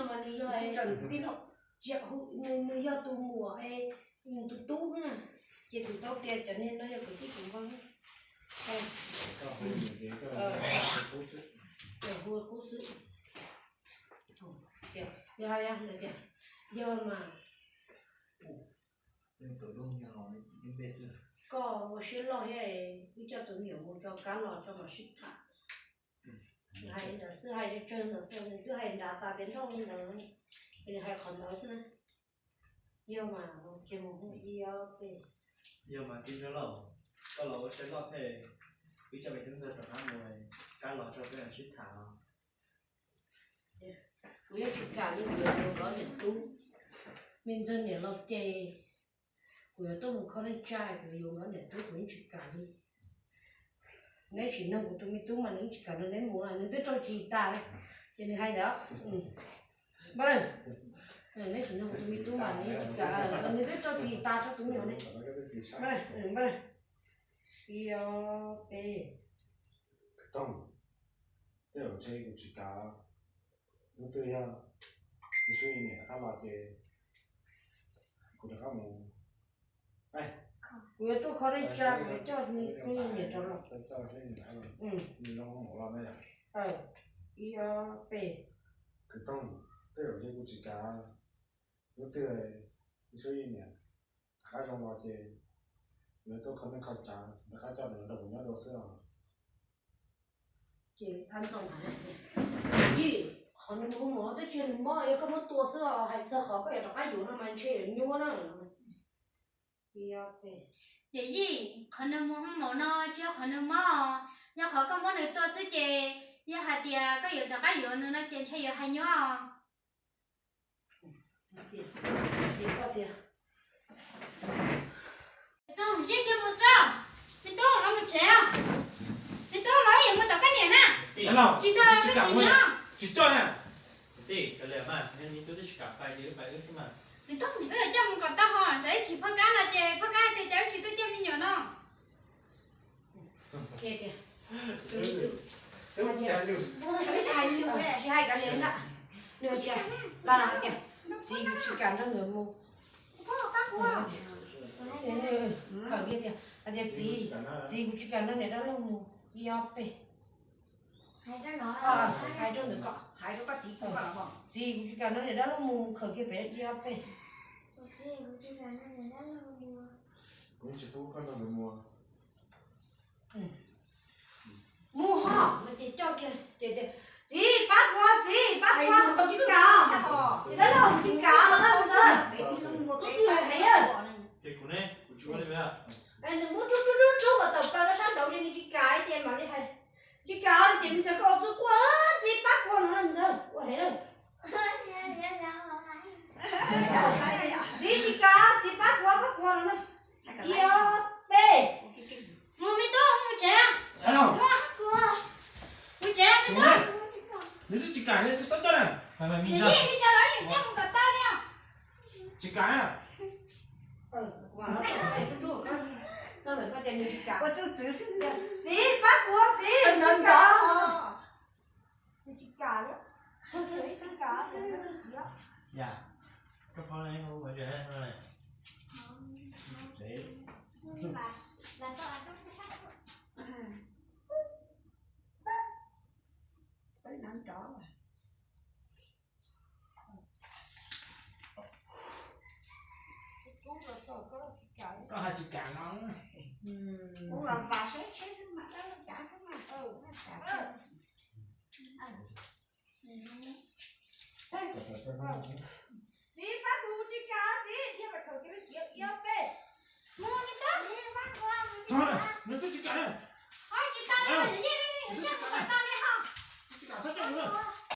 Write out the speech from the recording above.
no mas nws yog, nws yog tus muam es nws tus tub na, ces tus tau tias cov niag no yog kwv tij tus npawg. Hu qub xwb. Yog, yog, yog mas koj ua siab loj thiab, wb coj tus me nyuam mus tso kab los tso mam sib tham. Hais ntawd xwb, hais tsawg ntawd xwb, nws twb hais nrad tas tias nrauj li ntawd, nws hais qhov ntawd xwb na. Yog mas, ces mus hu ib ob peb. Yog mas tij Ntxawg Lauj, koj los ua siab loj thiab, wb coj me tub Ntxawg rov qab mus kab los tso peb mam sib tham. Kuv yeej tsis kam li ntawd, kuv niam tub, me Ntxawg niam los ces Kuv yuav tuaj mus kho neej tsa, kuv yuav yuav nkawd niam tub, kuv yeej tsis kam li. Neb tsis nug kuv tus me tub mas nws yeej tsis kam nrog neb mus, nws twb rau tsis tas li. Ces nws hais ntawd, npaj, neb tsis nug kuv tus me tub mas nws yeej tsis kam, nws twb rau tsis tas rau tus me nyuam ne. Npaj, npaj, ib, ob, peb. Toog, tej zaum ntshe kuv tsis kam. Hnub twg yog Ib Suab niam rov qab los ces kuv rov qab mus. Kuv yuav tuaj kho neej tsa, kuv yuav coj Ib Suab niam rov los. Ib, ob, peb. Kwv Toog, tej zaum ntshe kuv tsis kam. Hnub twg Ib Suab niam rov qab zoo los ces kuv yuav tuaj kho neej kho tsa, rov qab coj nws nrog kuv nyob dua xwb os. Ces Thab Ntxoo hais, Yij, qhov nws mus hu mos no twb tsis yog nws mob, yog koj muab tua xwb os, hais txog qhov koj yuav rov qab yuav no mas ntshe yuav nyuaj na. Yij, qhov nws mus hu mos no tsis yog qhov nws mob, yog qhov koj muab nws tua xwb ces yog hais tias koj yuav rov qab yuav nws no ces ntshe yuav hais nyuaj os. Tub, zib kiag mus xwb. Me tub, los mus tsev. Me tub, los wb yuav mus tom koj niam na. Tsis nrog koj txiv nyob. Txiv Tooj, wb yuav coj mus kom tau ho, tsam ib chim phoj kab los ces phoj kab tias cas wb tsis tuaj coj me nyuam no. Tsis hais li ntawd, nws tias, los hais tias, txiv, kuv tsis kam nrog nkawd mus. Khawm kiag tias, hais tias, txiv, txiv, kuv tsis kam nrog niam dab laug mus, ib ob peb. Hais rau ntawd kom, hais rau koj txiv, txiv, kuv tsis kam nrog niam dab laug mus, khawm kiag pem ib ob peb. Kuv tsis pub koj nrog nkawd mus. Mus ho, no ces coj kiag ces tias, txiv, pab kuv, txiv, pab kuv, kuv tsis kam. Niam dab laug, kuv tsis kam no na, mus ntag. Nws muab rub rub rub rub kom tawm plaws rau sab nraud ces nws tsis kam ces mam li hais, tsis kam ces nws tias koj ua txuj quaj, txiv, pab kuv no na, mus ntag, ua heev. Txiv, tsis kam, txiv, pab kuv, pab kuv no na. Ib ob peb. Mus me tub, mus tsev. Mus tsev me tub. Nws twb tsis kam, nws txhob coj na. Nws yeej li cas los yeej coj mus kom tau li os. Tsis kam na. Txiv, pab kuv, txiv, tsis kam. Nws tsis kam li. Txiv tsis kam, txiv tsis kam. Koj hais tsis kam no. Kuv vam vam saib tsheb xwb mas, dab laug cav xwb mas. Txiv, pab kuv, tsis kam, txiv, dhia pem khaum kiag, txiv, ib ob peb. Mus me tub. Nws twb tsis kam na. Ho tsis kam li, yeej li, yeej mus kom tau li ho. Tsis kam, txhob coj mus na.